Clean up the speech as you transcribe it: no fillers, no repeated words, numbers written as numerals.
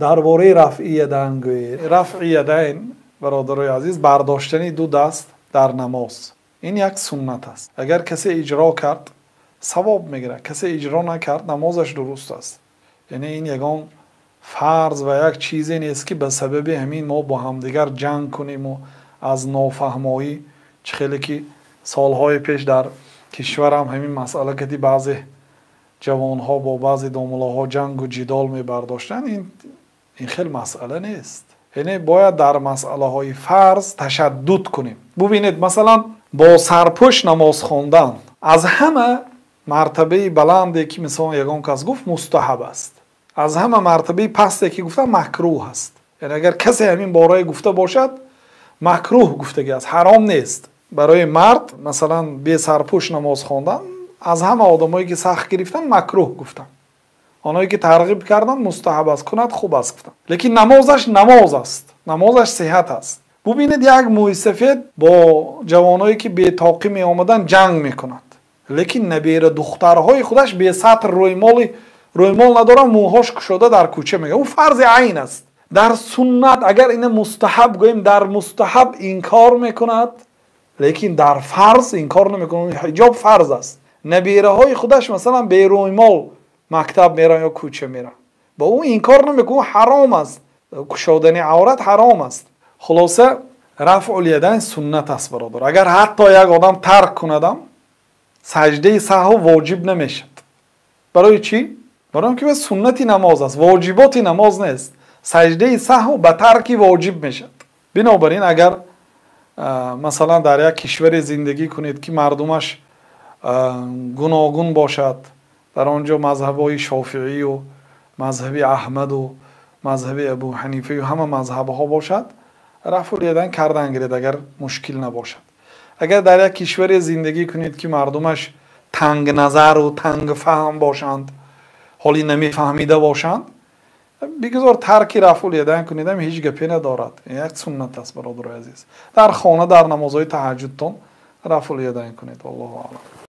Дар бораи рафъи ядайн гӯед. Рафъи ядайн, бародарои азиз, бардоштани ду даст дар намоз, ин як суннат аст. Агар касе иҷро кард, савоб мегирад, касе иҷро накард, намозаш дуруст аст. Яъне ин ягон фарз ва як чизе нест, ки ба сабаби ҳамин мо бо ҳамдигар ҷанг кунем ва аз нофаҳмоӣ, чӣ хеле ки солҳои пеш дар кишварам ҳамин масъала кати баъзе ҷавонҳо бо баъзе домуллоҳо ҷангу ҷидол мебардоштанд, ин хел масъала нест. Яъне бояд дар масъалаҳои фарз ташаддуд кунем. Бубинед, масалан, бо сарпӯш намоз хондан аз ҳама мартабаи баланде ки, мисол, ягон кас гуфт, мустаҳаб аст, аз ҳама мартабаи пасте ки гуфтам, макрӯҳ аст. Яъне агар касе ҳамин борае гуфта бошад, макрӯҳ гуфтагӣ аст, ҳаром нест. Барои мард, масалан, бесарпӯш намоз хондан, аз ҳама одамое ки сахт гирифтанд, макрӯҳ гуфтанд, оное ки тарғиб карданд, мустаҳаб аст, кунад хуб аст гуфтанд, лекин намозаш намоз аст, намозаш сиҳат аст. Бубинед, як мӯйсафед бо ҷавоное ки бетоқӣ меомаданд, ҷанг мекунад, лекин набера духтарҳои худаш бесатр, рӯймоли рӯймол надоранд, мӯҳош кушода дар кӯча мега. Ӯ фарзи айн аст. Дар суннат, агар ина мустаҳаб гӯем, дар мустаҳаб инкор мекунад, лекин дар фарз инкор намекунад. Ҳиҷоб фарз аст. Набираҳои худаш, масалан, берӯймол мактаб мераванд ё кӯча мераванд, ба ӯ инкор намекунад. Ҳаром аст, кушодани аврат ҳаром аст. Хулоса, рафъул ядайн суннат аст, бародар. Агар ҳатто як одам тарк кунадам, саҷдаи саҳв воҷиб намешавад. Барои чӣ? Барои он ки суннати намоз аст, воҷиботи намоз нест. Саҷдаи саҳв ба тарки воҷиб мешавад. Бинобар ин, агар, масалан, дар як кишваре зиндагӣ кунед, ки мардумаш гуногун бошад, дар он ҷо мазҳабҳои шофиию мазҳаби Аҳмаду мазҳаби Абу Ҳанифаю ҳама мазҳабҳо бошад, рафъул ядайн кардан гиред, агар мушкил набошад. Агар дар як кишваре зиндагӣ кунед, ки мардумаш тангназару тангфаҳм бошанд, ҳоли намефаҳмида бошанд, бигузор тарки рафъул ядайн кунедам, ҳеҷ гапе надорад. Як суннат аст, бародарои азиз. Дар хона, дар намозҳои таҳаҷҷудтон рафъул ядайн кунед. Аллоҳу аълам.